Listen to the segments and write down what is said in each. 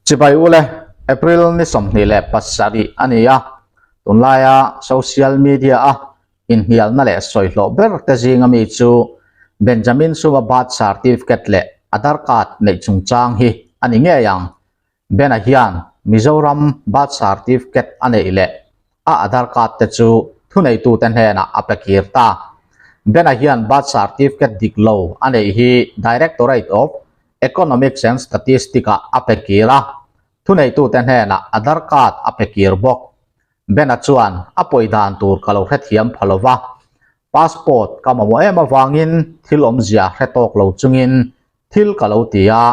Chibai ule, April ni 27 a ni a, tunlaia social media a inhnialna leh sawihlawh ber te zinga mi chu Benjamin Suma birth certificate leh Aadhaar card neih chungchang hi a ni ngei ang. Bena hian Mizoram birth certificate a neih leh a Aadhaar card te chu thuneitute hnenah a pe kir ta. Bena hian birth certificate dik lo a neih hi Directorate of Economics and Statistics ah a pe kir a, thuneitute hnenah Aadhaar card a pe kir bawk. Bena chuan a pawi dan tur ka lo hrethiam pha lo va, passport ka mamawh em avangin thil awmzia hre tawk lo chungin thil ka lo ti a,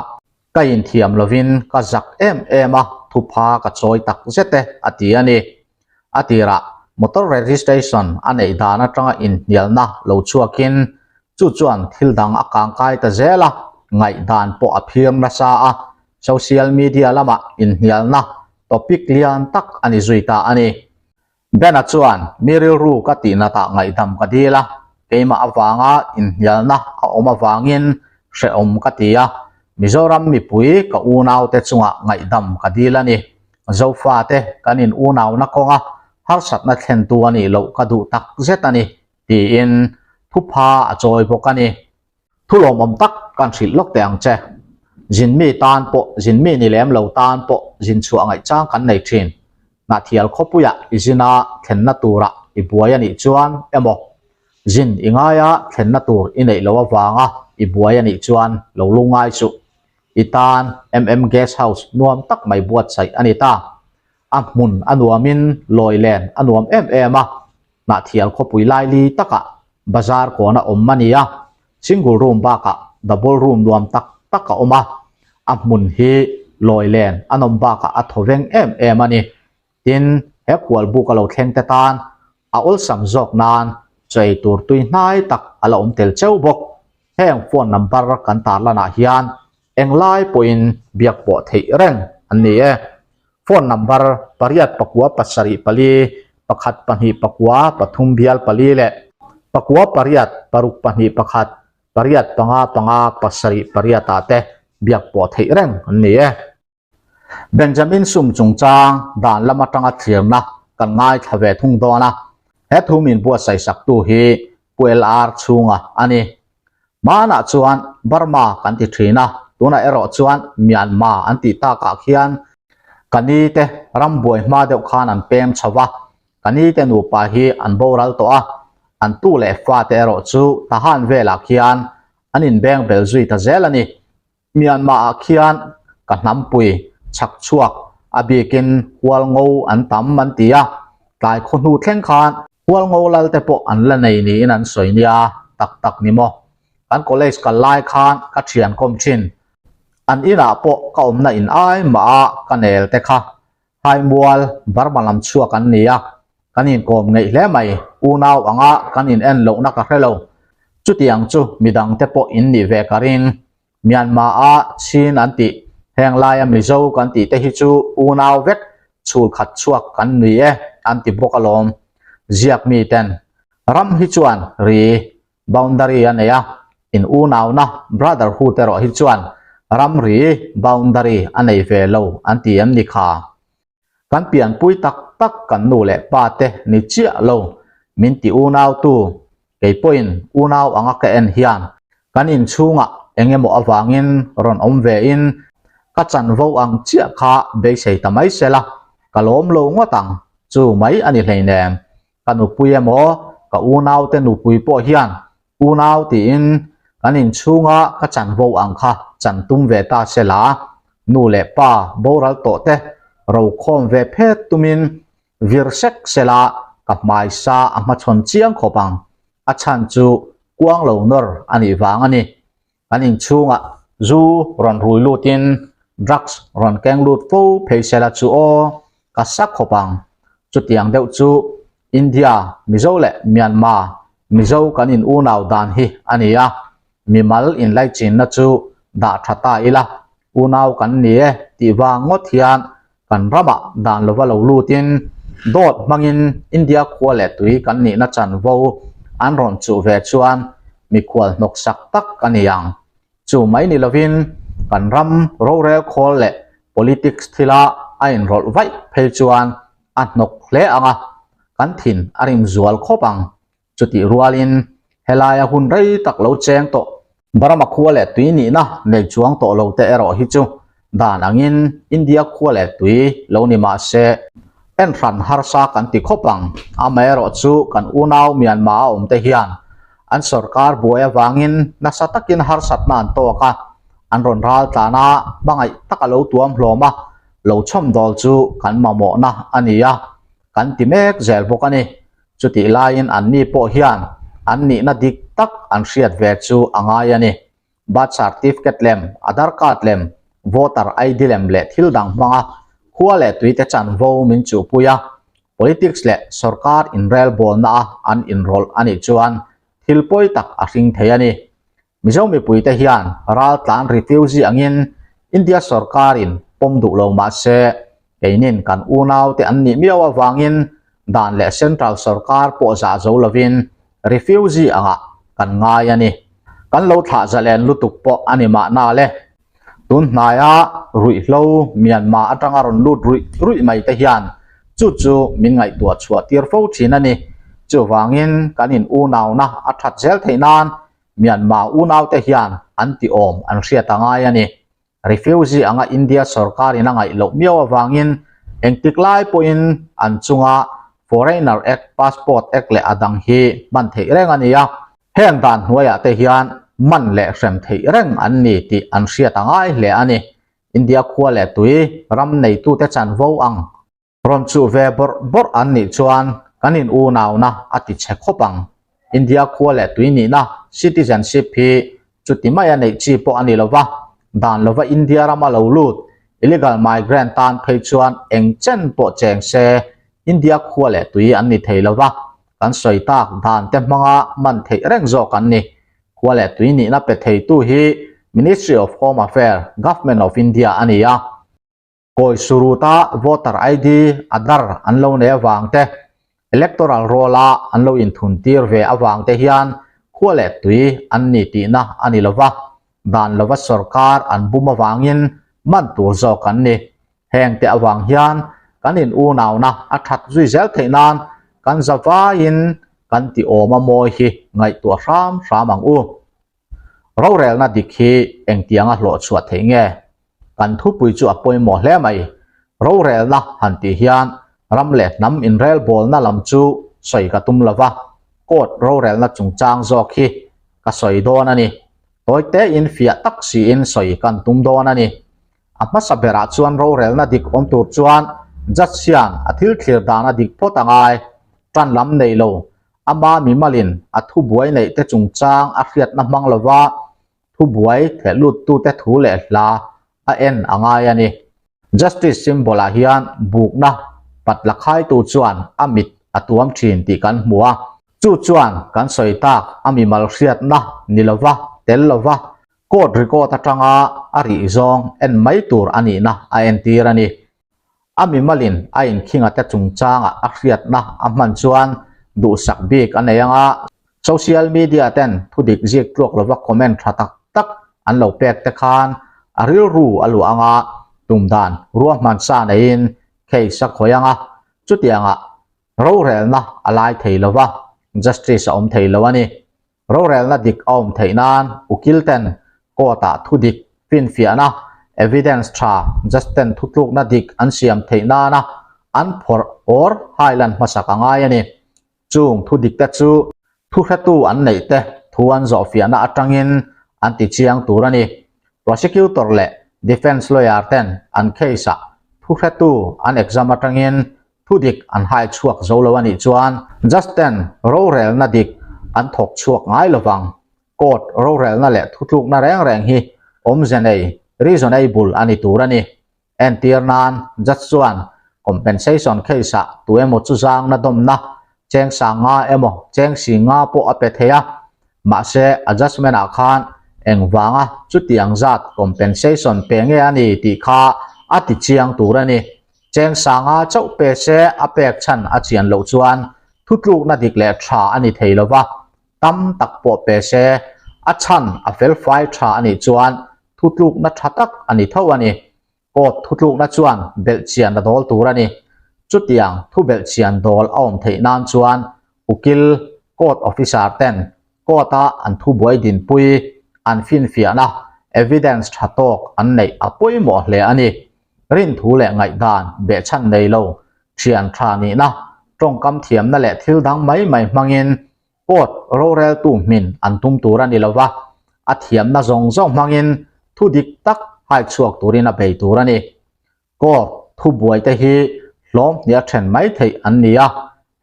Ka inthiam lovin ka zak em em a, thupha ka chawi tak zet e, a ti a ni. A tirah motor registration a neih dan atanga inhnialna lo chhuakin chu chuan thil dang a kangkai ta zel a, ngaihdan pawh a phir nasa a, social media lamah inhnialna topic lian tak a ni zui ta a ni. Bena chuan, Mi rilru ka tih natah ngaihdam ka dil a, keimah avanga inhnialna a awm avangin hrehawm ka ti a, Mizoram mipui ka unaute chungah ngaihdam ka dil a ni. Zofate kan in unauna kawnga harsatna thlentu a nih loh ka duh tak zet a ni, tiin thupha a chawi bawk a ni. Thu lawmawm tak kan hrilh lawk teh ang che. Zin mi tan pawh, zin mi ni lem lo tan pawh zin chhuah ngaihchang kan nei thin. Hnahthial khawpuiah i zina thlenna turah i buai a nih chuan emaw, zin i ngaia thlenna tur i neih loh avanga i buai a nih chuan lo lungngai suh. I tan MM Guest House nuam tak mai buatsaih a ni ta. A hmun a nuamin lawi len a nuam em em a, Hnahthial khawpui laili takah bazar kawn a awm a ni a, single room bakah double room nuam tak tak a awm a, a hmun hi lawi len a nawm bakah a thaw veng em em a ni. Tin, he khual buk a lo thleng te tan a awlsam zawk nan chei tur tui hnai tak a la awm tel cheu bawk. Heng phone number kan tarlanah hian englai pawhin biak pawh theih reng an ni e. Phone number pariat pakua pasarih pali, pakhat pahnih pakua pathum bial pali leh pakua pariat paruk pahnih pakhat, pariat panga panga pasarih pariat ah te biak pawh theih reng an ni e. Benjamin Sum chungchang dan lam atanga thlirna kan ngaithla ve thung dawn a, he thu min buatsaih saktu hi Pu LR chhunga a ni. Hmanah chuan Burma kan ti thin a, tunah erawh chuan Myanmar an tih takah khian ka ni te ram buai hma deuh khan an pem chho va, ka ni te nupa hi an boral tawh a, an tu leh fate erawh chu Tahan velah khian an inbeng bel zui ta zel a ni. Myanmar-ah khian ka hnampui chhak chhuak a bikin Hualngo an tam an ti a, tlai khaw hnu thleng khan Hualngo lal te pawh an la nei niin an sawi nia, tak tak ni maw? Kan college kal lai khan ka thian kawm thin, an inah pawh ka awmna in ai mah a ka nel te kha Haimual Burma lam chhuak an ni a, kan inkawm ngeih hle mai, unau anga kan in en lohna ka hre lo, chutiang chu midang te pawh in nih ve ka ring. Myanmar-a Chin an tih, heng laia Mizo kan tih te hi chu unau vek chhul khat chhuak kan ni e an ti bawk alawm. Ziak mi ten ram hi chuan ri, boundary, a nei a, in unauna, brotherhood, erawh hi chuan ramri, boundary, a nei ve lo an ti em ni kha? Kan pianpui tak tak kan nu leh pa te ni chiah lo, min ti unau tu, kei pawhin unau anga ka en hian kan inchhungah eng emaw avangin rawn awm ve in ka chanvo ang chiah kha beisei ta mai sela, ka lawm lo ngawt ang, chu mai a ni hleinem. Ka nupui emaw ka unaute nupui pawh hian unau tiin kan inchhunga ka chanvo ang kha chan tum ve ta se la, nu leh pa boral tawh te rokhawm ve phet tumin vir sek se la ka hmaisa a hmachhawn chiang khawp ang, a chhan chu kuang lo nawr a nih vang a ni. Kan inchhungah zu rawn rui lutin drugs rawn keng lut fo phei sela chu aw, ka sa khawp ang. Chutiang deuh chu India Mizo leh Myanmar Mizo kan in unau dan hi a ni a, mimal inlaichinna chu dah tha ta ila, unau kan ni e tih vang ngawt hian kan ramah dan lova lo lutin dawt hmangin India khua leh tui kan nihna chanvo an rawn chuh ve chuan mikhual hnawksak tak a ni ang. Chu mai ni lovin kan ram rorel khawl leh Politics thila a inrawlh vaih phei chuan a hnawk hle ang a, kan thin a rim zual khawp ang. Chutih rualin helaia hun rei tak lo cheng tawh Burma khua leh tui nihna nei chuang tawh lo te erawh hi chu dan angin India khua leh tui lo ni mah se en hran harsa kan ti khawp ang. Amaherawhchu kan unau Myanmar a awm te hian an sorkar buai avangin nasa takin harsatna an tawk a, an rawn ral tlan a, hmangaih tak a lo tuam hlawm a, lo chhawmdawl chu kan mamawhna a ni a, kan ti mek zel bawk a ni. Chutih laiin anni pawh hian an nihna dik tak an hriat ve chu a ngai a ni. Birth certificate lem, Aadhaar card lem, voter ID lem leh thil dang hmanga khua leh tuite chanvo min chuhpui a, politics leh sorkar inrelbawlna a an inrawlh a nih chuan thil pawi tak a hring thei a ni. Mizo mipuite hian raltlan refugee angin India sorkarin pawm duh lo mah se, keinin kan unaute an nih miau avangin dan leh central sorkar pawh zah zo lovin refugee angah kan ngai a ni. Kan lo thlah zalen lutuk pawh a ni mahna le. Tun hnaia ruihhlo Myanmar atanga rawn lut ruih ruih mai te hian chu chu min ngaihtuah chhuah tir fo thin a ni. Chuvangin kan in unauna a that zel theih nan Myanmar unaute hian an ti awm an hriat a ngai a ni. Refugee anga India sorkarin a ngaih loh miau avangin engtik lai pawhin an chunga Foreigner Act, Passport Act leh a dang hi hman theih reng a ni a. Heng dan hnuaiah te hian man leh hrem theih reng an ni tih an hriat a ngai hle a ni. India khua leh tui ram neitute chanvo ang. Rawn chuh ve bawrh bawrh an nih chuan kan in unauna a ti chhe khawp ang. India khua leh tui nihna, citizenship, hi chuti maia neih chi pawh a ni lo va, dan lova India rama lo lut, illegal migrant, tan phei chuan eng chen pawh cheng se India khua leh tui an ni thei lo va, kan sawi tak dan te hmanga man theih reng zawk an ni. Khua leh tui nihna pe theitu hi Ministry of Home Affair, Government of India a ni a. Kawi Suruta voter ID, Aadhaar an lo nei avang te, electoral roll-a an lo inthun tir ve avang te hian khua leh tui an ni tihna a ni lova, dan lova sorkar an bum avangin man tur zawk an ni. Heng te avang hian kan in unauna a that zui zel theih nan kan zavaiin kan ti awm a mawi hi ngaihtuah hram hram ang u. Rorelna dik hi engtianga hlawh chhuah theih nge? Kan thupui chu a pawimawh hle mai. Rorelna han tih hian ram leh hnam inrelbawlna lam chu sawi ka tum lo va, court rorelna chungchang zawk hi ka sawi dawn a ni. Tawi tein fiah tak siin sawi kan tum dawn a ni. A hmasa berah chuan rorelna dik awm tur chuan judge hian a thil thlir dan a dik phawt a ngai. Tan lam nei lo Ama mimalin a thubuai neih te chungchang a hriatna hmang lova thubuai theh luttute thu leh hla a en a ngai a ni. Justice symbol-ah hian bukna patla khaitu chuan a mit a tuam thin tih kan hmu a. Chu chuan kan sawi tak a mimal hriatna ni lova tel lova court record atanga a rih zawng en mai tur a nihna a entir a ni. A mimalin a inkhinga te chungchanga a hriatna a hman chuan duhsak bik a nei anga social media ten thudik zik tluak lova comment tha tak tak an lo pek te khan a rilru a luah anga tumdan ruahman sa neiin case a khawih anga chutiangah rorelna a lai thei lova justice a awm thei lo a ni. Rorelna dik a awm theih nan ukil ten court-ah thu dik finfiahna, evidence, tha judge ten thutlukna dik an siam theih nana an phawrh or hailan hmasak a ngai a ni. Chung thu dik te chu thuhretu an neih te thu an zawhfiahna atangin an ti chiang tur a ni. Prosecutor leh defence lawyer ten an case-ah thuhretu an exam atangin Thu dik an hai chhuak zo lo a nih chuan Judge ten rorelna dik an thawk chhuak ngai lovang. Court rorelna leh thutlukna reng reng hi awmze nei, reasonable, a ni tur a ni. Entir nan, Judge chuan compensation case-ah tu emaw chu zangna dawmna cheng sang nga emaw cheng si nga pawh a pe thei a, mahse adjustment ah khan engvanga chutiang zat compensation pe nge a ni tih kha a ti chiang tur a ni. Cheng sanga chauh pe se a pek chhan a chian loh chuan thutlukna dik leh tha a ni thei lo va, tam tak pawh pe se a chhan a felfai tha a nih chuan thutlukna tha tak a ni tho a ni. Court thutlukna chuan belhchian a dawl tur a ni. Chutiang thu belhchian dawl a awm theih nan chuan ukil, court officer ten court-a an thubuai dinpui, an finfiahna, evidence tha tawk an neih a pawimawh hle a ni. Rinthu leh ngaihdan behchhan nei lo, thian tha nihna, tawngkam thiamna leh thil dang mai mai hmangin Court roreltu hmin an tum tur a ni lo va, a thiamna zawng zawng hmangin thu dik tak hai chhuak turin a bei tur a ni. Court thubuai te hi hlawm hnih a then mai theih an ni a,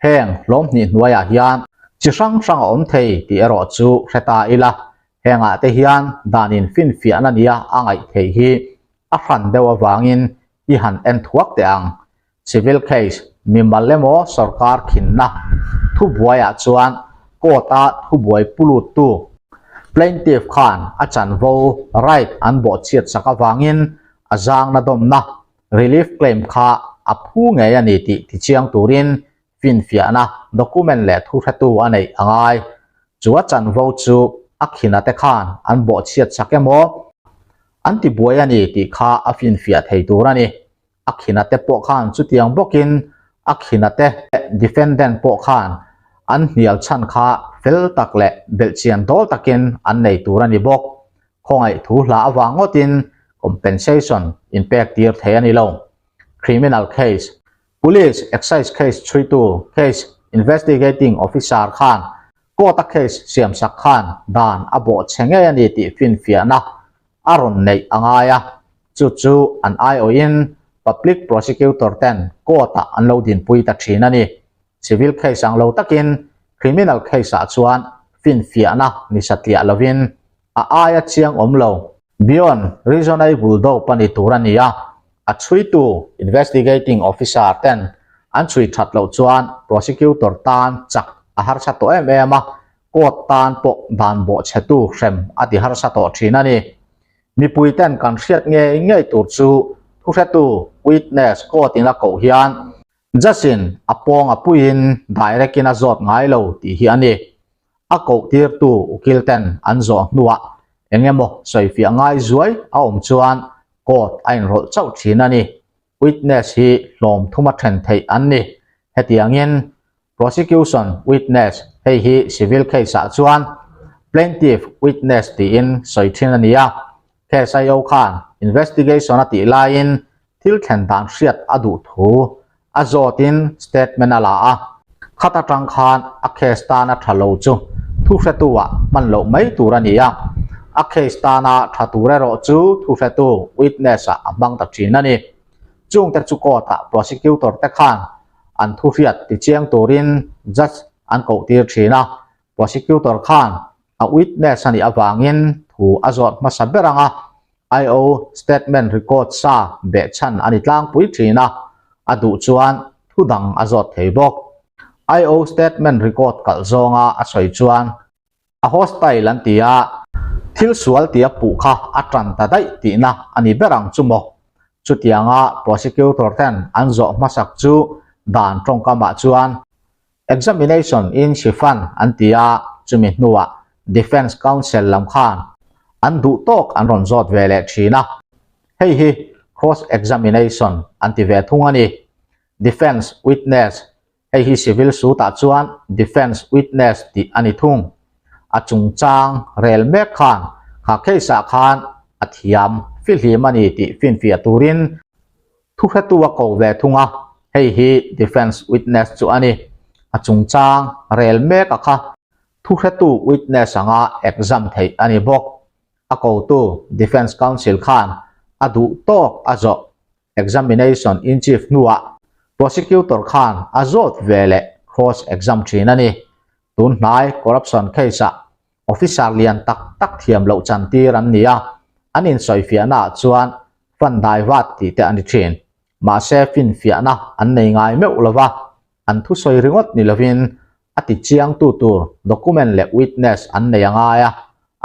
heng hlawm hnih hnuaiah hian chi hrang hrang a awm thei tih erawh chu hre ta ila, hengah te hian danin finfiahna nia a ngaih theih hi a hran deuh avangin i han en thuak teh ang. Civil case, mimal emaw sorkar khinna thubuaiah chuan court-a thubuai puluttu plaintiff khan a chanvo, right, an bawhchhiat sak avangin a zangna dawmna, relief claim, kha a phu ngei a ni tih tichiang turin finfiahna document leh thuhretu a neih a ngai. Chu a chanvo chu a khina te khan an bawhchhiat sak emaw an tibuai a ni tih kha a finfiah thei tur a ni. A khina te pawh khan chutiang bawkin a khina te defendant pawh khan an hnial chhan kha fel tak leh belhchian dawl takin an nei tur a ni bawk. Khawngaih thu hla avang ngawtin compensation inpek tir thei a ni lo. Criminal case, Police excise case chhuitu case investigating officer khan court a case siamsak khan dan a bawhchhe ngei a ni tih finfiahna a rawn neih a ngai a, chu chu an aiawhin Public Prosecutor ten court-ah an lo dinpui ta thin a ni. Civil case ang lo takin criminal case-ah chuan finfiahna ni satliah lovin a aia chiang awm lo, beyond reasonable doubt a ni tur a ni a, a chhuitu investigating officer ten an chhui that loh chuan prosecutor tan chak a harsa tawh em em a, Court tan pawh dan bawhchhetu hrem a ti harsa tawh thin a ni. Mipui ten kan hriat ngei ngei tur chu thuhretu, witness, court in a koh hian judge in a pawng a puiin direct in a zawt ngai lo tih hi a ni. A koh tirtu ukil ten an zawh hnuah eng emaw sawifiah ngai zuai a awm chuan court a inrawlh chauh thin a ni. Witness hi hlawm thuma then theih an ni. Hetiangin Prosecution witness, hei hi civil case ah chuan plaintiff witness tiin sawi thin a ni a. Case IO khan investigation a tih laiin thil thlen dan hriat a duh thu a zawtin statement a la a. Khat atang khan a case tana tha lo chu thuhretu ah hman loh mai tur a ni a. A case tana tha tur erawh chu thuhretu witness ah a hmang ta thin a ni. Chungte chu court ah prosecutor te khan an thu hriat tichiang turin judge an koh tir thin a, prosecutor khan a witness a nih avangin thu a zawt hmasa ber ang a, IO statement record sa behchhan a ni tlangpui thin a, a duh chuan thu dang a zawt thei bawk. IO statement record kalh zawnga a sawi chuan A hostile an ti a, thil sual tia puh kha a tan ta daih tihna a ni ber ang chu maw? Chutianga prosecutor ten an zawh hmasak chu dan tawngkamah chuan examination in chief-an an ti a, chumi hnuah defence counsel lam khan an duh tawk an rawn zawt ve leh thin a, hei hi cross examination an ti ve thung a ni. Defence witness Hei hi civil suit-ah chuan defence witness tih a ni thung. A chungchang rel mek khan kha case-ah khan a thiam fihlim a ni tih finfiah turin thuhretu a ko ve thung a, hei hi defence witness chu a ni. A chungchang rel mek a kha thuhretu witness anga exam theih a ni bawk. A kotu defence counsel khan a duh tawk a zawh Examination in chief hnuah prosecutor khan a zawt ve leh cross exam thin a ni. Tun hnai corruption case ah officer lian tak tak thiam loh chan tir an ni a, an insawifiahna ah chuan fund daivat tih te a ni thin. Mahse finfiahna an nei ngai meuh lova, an thusawi ringawt ni lovin a ti chiangtu tur document leh witness an nei a ngai a,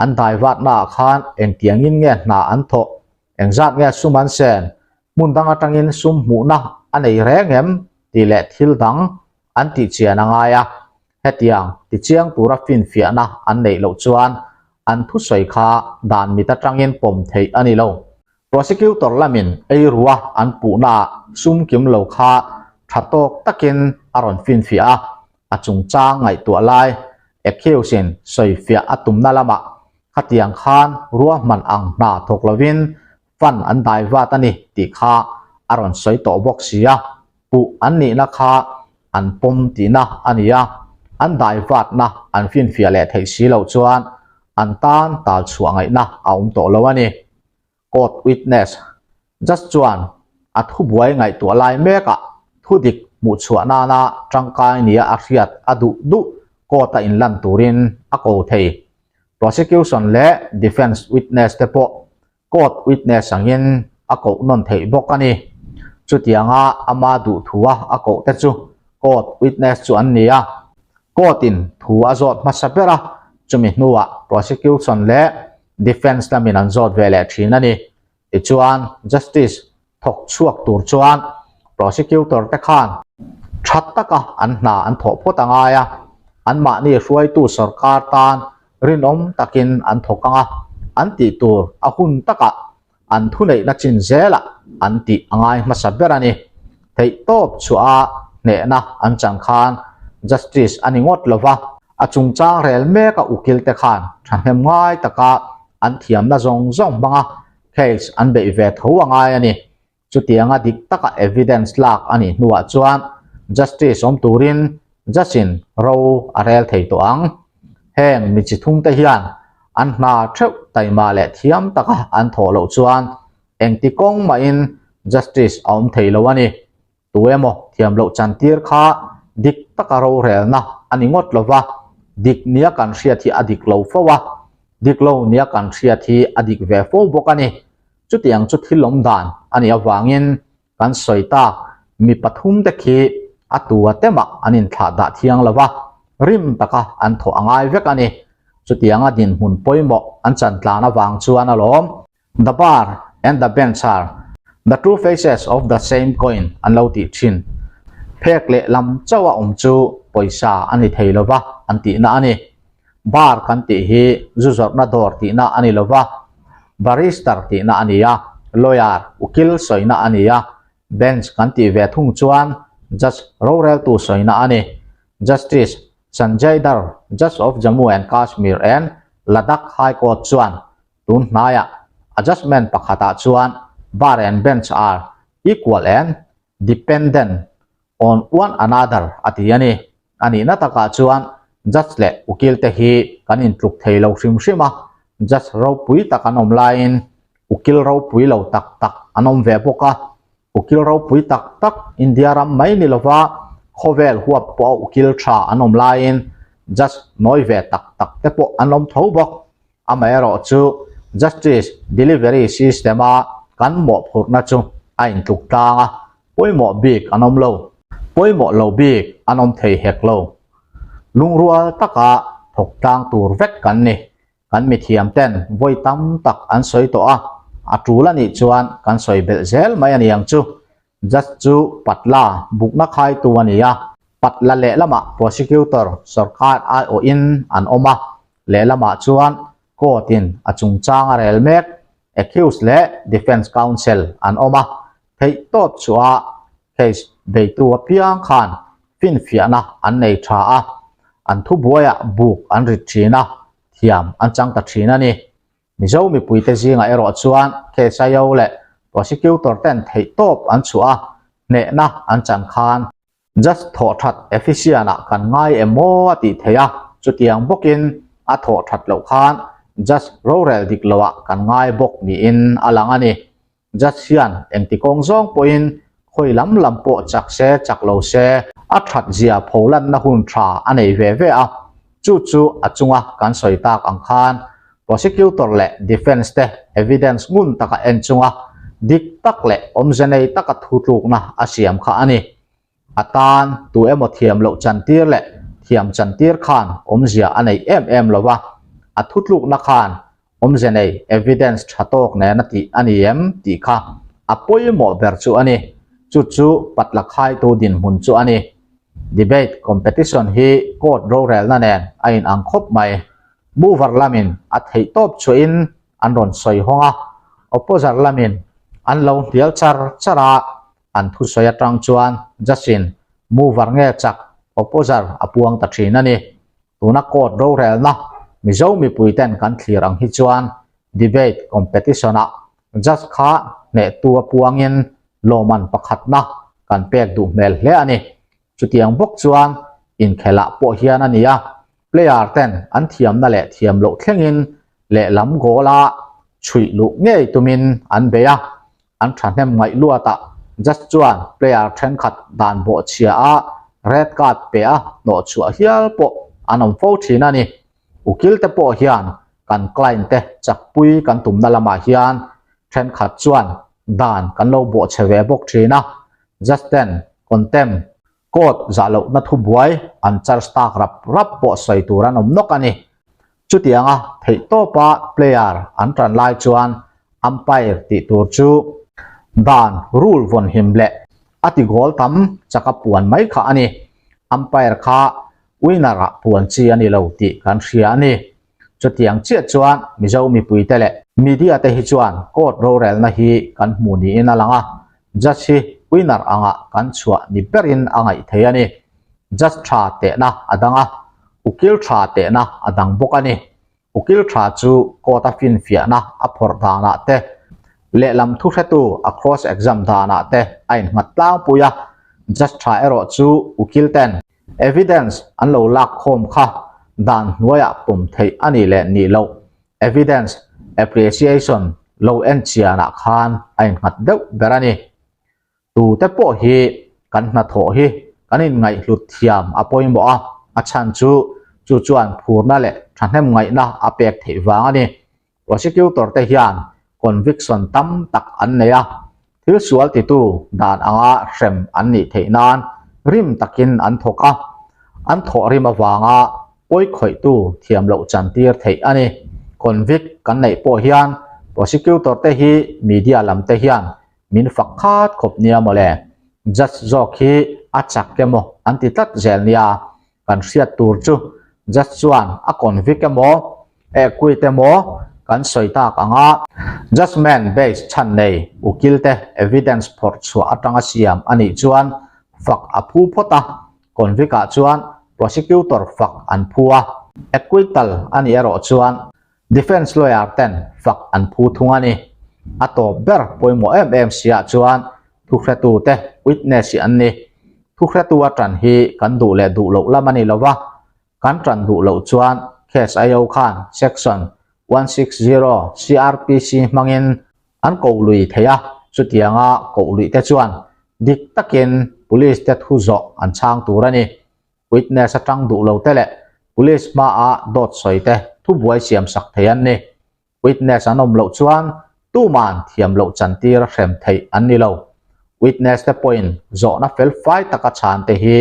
an daivatna ah khan engtiangin nge hna an thawh Engzat nge sum an sen? Hmun dang atangin sum hmuhna a nei reng em? tih leh thil dang an tihchian a ngai a. Hetiang tichiang tura finfiahna an neih loh chuan an thusawi kha dan mit atangin pawm theih a ni lo. Prosecutor lamin eirua an puhnaah sum kim lo kha tha tawk takin a rawn finfiah a, a chungchang ngaihtuah lai accused-in sawifiah a tumna lamah khatiang khan ruahman ang hna thawk lovin fund an dai vat a ni tih kha a rawn sawi tawh bawk si a, puh an nihna kha an pawm tihna a ni a, an dai vatna an finfiah leh theih si loh chuan an tan tal chhuah ngaihna a awm tawh lo a ni. Court witness judge chuan a thubuai ngaihtuah lai mekah thudik hmuhchhuah nana tangkai nia a hriat a duh duh court-a inlan turin a ko thei. Prosecution leh defence witness te pawh court witness angin a koh nawn theih bawk a ni. Chutianga ama duh thua a koh te chu court witness chu an ni a. Court in thu a zawt hmasa ber a, chumi hnuah prosecution leh defence lamin an zawt ve leh thin a ni. Tichuan justice thawk chhuak tur chuan prosecutor te khan tha taka an hna an thawh phawt a ngai a, anmahni hruaitu sorkar tan rinawm takin an thawk ang a, an tih tur a hun takah an thuneihna chin zelah an tih a ngai hmasa ber a ni. Theihtawp chhuah a hnehna an chan khan justice a ni ngawt lo va, a chungchang rel mek a ukil te khan thahnem ngai taka an thiamna zawng zawng hmanga case an beih ve tho a ngai a ni. Chutianga dik taka evidence lak a nih hnuah chuan justice awm turin judge-in ro a rel thei tawh ang. Heng mi chi thumte hian an hna theuh taima leh thiam taka an thawh loh chuan engti kawng mahin justice a awm thei lo a ni. Tu emaw thiam loh chantir kha dik taka rorelna a ni ngawt lo va, dik nia kan hriat hi a dik lo fo a, dik lo nia kan hriat hi a dik ve fo bawk a ni. Chutiang chu thil awm dan a nih avangin kan sawi tak mi pathumte khi a tua temah an inthlah dah thiang lo va, rim taka an thawh a ngai vek a ni. Chutianga dinhmun pawimawh an chantlan avang chuan alawm. The bar and the bench are the two faces of the same coin an lo tih thin. Phek leh lam chauh a awm chu pawisa a ni thei lo va an tihna a ni. Bar kan tih hi zu zawrhna dawr tihna a ni lo va, barrister tihna a ni a, lawyer, ukil sawina a ni a, bench kan tih ve thung chuan judge roreltu sawina a ni. Justice Sanjay Dhar, Judge of Jammu and Kashmir and Ladakh High Court chuan Tun hnaiah adjustment pakhatah chuan bar and bench are equal and dependent on one another a ti a ni. A nihna takah chuan judge leh ukil te hi kan intluk thei lo hrim hrim a, judge ropui tak an awm laiin ukil ropui lo tak tak an awm ve bawk a. Ukil ropui tak tak India ram mai ni lova khawvel huap pawh a ukil tha an awm laiin judge nawi ve tak tak te pawh an awm tho bawk. Amaherawh chu Justice Delivery System a kan mawhphurhna chu a intluk tlang a, pawimawh bik an awm lo. Pawimawh lo bik an awm thei hek lo. Lungrual taka thawk tlang tur vek kan ni. Kan mithiam ten vawi tam tak an sawi tawh a, a tul a nih chuan kan sawi belh zel mai a ni ang chu. Judge chu patla bukna khaitu a ni a, patla lehlamah prosecutor sorkar aiawhin an awm a, lehlamah chuan court in a chungchang a rel mek, accused leh defence counsel an awm a, theihtawp chhuah case beitu apiang khan finfiahna an nei tha a, an thubuaiah buk an rit thin a, thiam an chang ta thin a ni. Mizo mipuite zingah erawh chuan case aio leh prosecutor ten theihtawp an chhuah a, hnehna an chan khan Judge thawh that efficient ah kan ngai em aw a tih theih a, chutiang bawkin a thawh that loh khan Judge rorel dik loh ah kan ngai bawk niin a lang a ni. Judge hian engti kawng zawng pawhin khawi lam lam pawh chak se chak lo se a that zia pholanna hun tha a nei ve ve a, chu chu a chunga kan sawi tak ang khan prosecutor leh defence te evidence ngun taka en chunga dik tak leh awmze nei taka thutlukna a siam kha a ni. A tan tu emaw thiam loh chantir leh thiam chantir khan awmzia a nei em em lo va, a thutlukna khan awmze nei evidence tha tawk nena tih a ni em tih kha a pawimawh ber chu a ni. Chu chu patla khaitu dinhmun chu a ni. Debate competition hi court rorelna nen a inang khawp mai. Mover lamin a theihtawp chhuahin an rawn sawi hawng a. Opposer lamin an lo hnial char char a, an thusawi atang chuan judge-in mover nge chak opposer a puang ta thin a ni. Tuna court rorelna Mizo mipuiten kan thlir ang hi chuan debate competition-ah judge kha hnehtu a puangin lawmman pakhatna kan pek duh hmel hle a ni. Chutiang bawk chuan inkhelah pawh hian a ni a, player ten an thiamna leh thiam loh thlengin lehlam goal a chhuih luh ngei tumin an bei a, an thahnem ngaih luatah judge chuan player thenkhat dan bawhchhia a red card pe a hnawhchhuah hial pawh an awm fo thin a ni. Ukil te pawh hian kan client te chakpui kan tumna lamah hian thenkhat chuan dan kan lo bawhchhe ve bawk thin a, judge ten contempt court zah lohna thubuai an charge tak rap rap pawh sawi tur an awm nawk a ni. Chutianga theihtawpa player an tan lai chuan umpire tih tur chu dan rule vawn him leh a ti goal tam chaka puan mai kha a ni. Umpire kha winner ah puan chi a ni lo tih kan hria a ni. Chutiang chiah chuan Mizo mipuite leh media te hi chuan court rorelna hi kan hmu niin a lang a, judge hi winner angah kan chhuah ni berin a ngaih thei a ni. Judge tha tehna a dang a, ukil tha tehna a dang bawk a ni. Ukil tha chu court a finfiahna a phawrh danah te, lehlam thuhretu a cross exam danah te a innghat tlangpui a, judge tha erawh chu ukil ten Evidence an lo lak khawm kha dan hnuaiah pawm theih a nih leh nih loh evidence appreciation lo en chianah khan a innghat deuh ber a ni. Tute pawh hi kan hnathawh hi kan inngaihhlut thiam a pawimawh a, a chhan chu chu chuan phurna leh thahnem ngaihna a pek theih vang a ni. Prosecutor te hian conviction tam tak an nei a, thil sual titu dan anga hrem an nih theih nan rim takin an thawk a, an thawh rim avanga pawi khawihtu thiam loh chantir theih a ni. Convict kan neih pawh hian prosecutor te hi media lam te hian min fak khat khawp nia mawle. Judge zawk hi a chak emaw an ti tlat zel nia. Kan hriat tur chu judge chuan a convict emaw acquit emaw kan sawi tak ang a, judgement base chhan nei ukil te evidence phawrh chhuah atanga siam a nih chuan fak a phu phawt a, convict ah chuan prosecutor fak an phu a, acquittal a nih erawh chuan defence lawyer ten fak an phu thung a ni. A tawp ber pawimawh em em si ah chuan thuhretu te witness hi an ni. Thuhretu a tan hi kan duh leh duh loh lam a ni lo va, Kan tan duh loh chuan case IO khan section 160 CRPC hmangin an koh lui thei a, chutianga koh luih te chuan dik takin police te thu zawh an chhang tur a ni. Witness atang duh lo te leh police hmaah dawt sawi te thubuai siam sak thei an ni. Witness an awm loh chuan tuman thiam loh chantir a hrem theih an ni lo. Witness te pawhin zawhna fel fai taka chhan te hi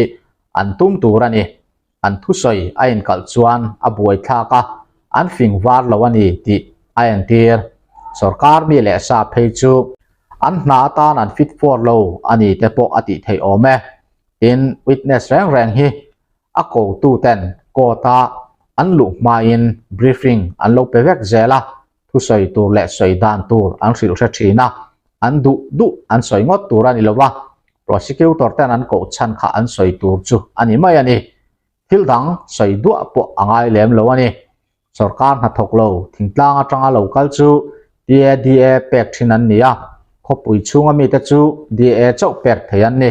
an tum tur a ni. An thusawi a inkalh chuan a buaithlak a, an fing var lo a ni tih a entir. Sorkar mi leh sa phei chu an hna atan an fit for lo a ni te pawh a tih theih awm e. Tin, witness reng reng hi A kotuten court-a an luh hmain briefing an lo pe vek zel a, thusawi tur leh sawi dan tur an hrilh hre thin a, an duh duh an sawi ngawt tur a ni lo va, prosecutor ten an koh chhan kha an sawi tur chu a ni mai a ni. Thil dang sawi duah pawh a ngai lem lo a ni. Sorkar hnathawk lo thingtlang atanga lo kal chu TADA pek thin an ni a, khawpui chhunga mite chu DA chauh pek thei an ni.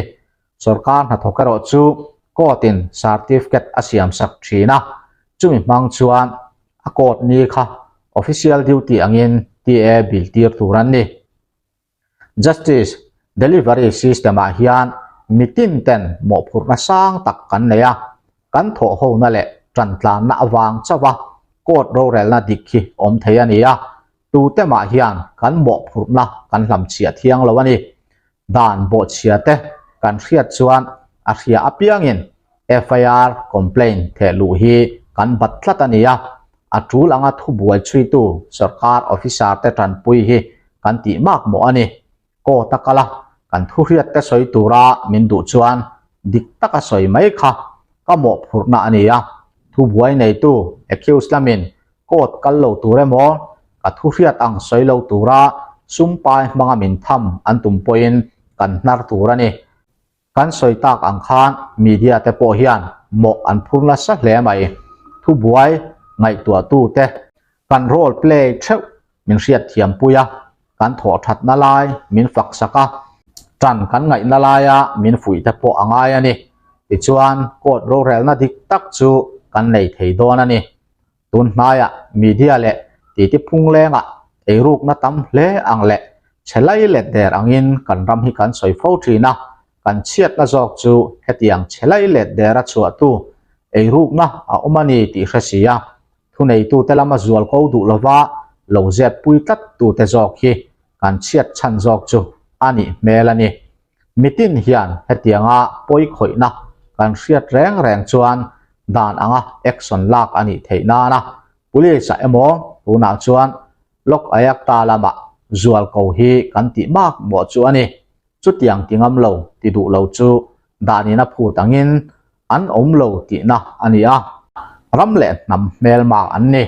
Sorkar hnathawk erawh chu court in certificate a siam sak thin a, chumi hmang chuan a court ni kha official duty angin TA bill tir tur an ni. Justice delivery system ah hian mitin ten mawhphurhna sang tak kan nei a, kan thawh hona leh tantlanna avang chauh a court rorelna dik hi awm thei a ni a, tute mah hian kan mawhphurhna kan hlamchhiah thiang lo a ni. Dan bawhchhia te kan hriat chuan a hria apiangin FIR complaint theh luh hi kan bat tlat a ni a, a tul anga thubuai chhuitu sorkar officer te tanpui hi kan tih mak mawh a ni. Court a kal a, kan thuhriat te sawi tura min duh chuan dik taka sawi mai kha ka mawhphurhna a ni a, thubuai neitu accused lamin Court kal lo tur emaw, ka thu hriat ang sawi lo tura sum pai hmanga min tham an tum pawhin kan hnar tur a ni. Kan sawi tak ang khan media te pawh hian mawh an phur nasa hle mai. Thubuai ngaihtuahtute kan role play theuh min hriatthiam pui a, kan thawh thatna lai min fak sak a, tan kan ngaihna laia min fuih te pawh a ngai a ni. Tichuan court rorelna dik tak chu kan nei thei dawn a ni. Tun hnaiah media leh titi phunglengah eirukna tam hle ang leh chhe lai let der angin kan ram hi kan sawi fo thin a, kan chhiatna zawk chu hetiang chhe lai let dera chhuahtu eirukna a awm a ni tih hre si a, thuneitute lama zual ko duh lova lo zep pui tlat tute zawk hi kan chhiat chhan zawk chu a nih hmel a ni. Mitin hian hetianga pawi khawihna kan hriat reng reng chuan dan anga action lak a nih theih nana Police ah emaw tunah chuan Lok Ayakta lamah zual ko hi kan tih mak mawh chu a ni. Chutiang ti ngam lo ti duh lo chu danin a phut angin an awm lo tihna a ni a, ram leh hnam hmelma an ni.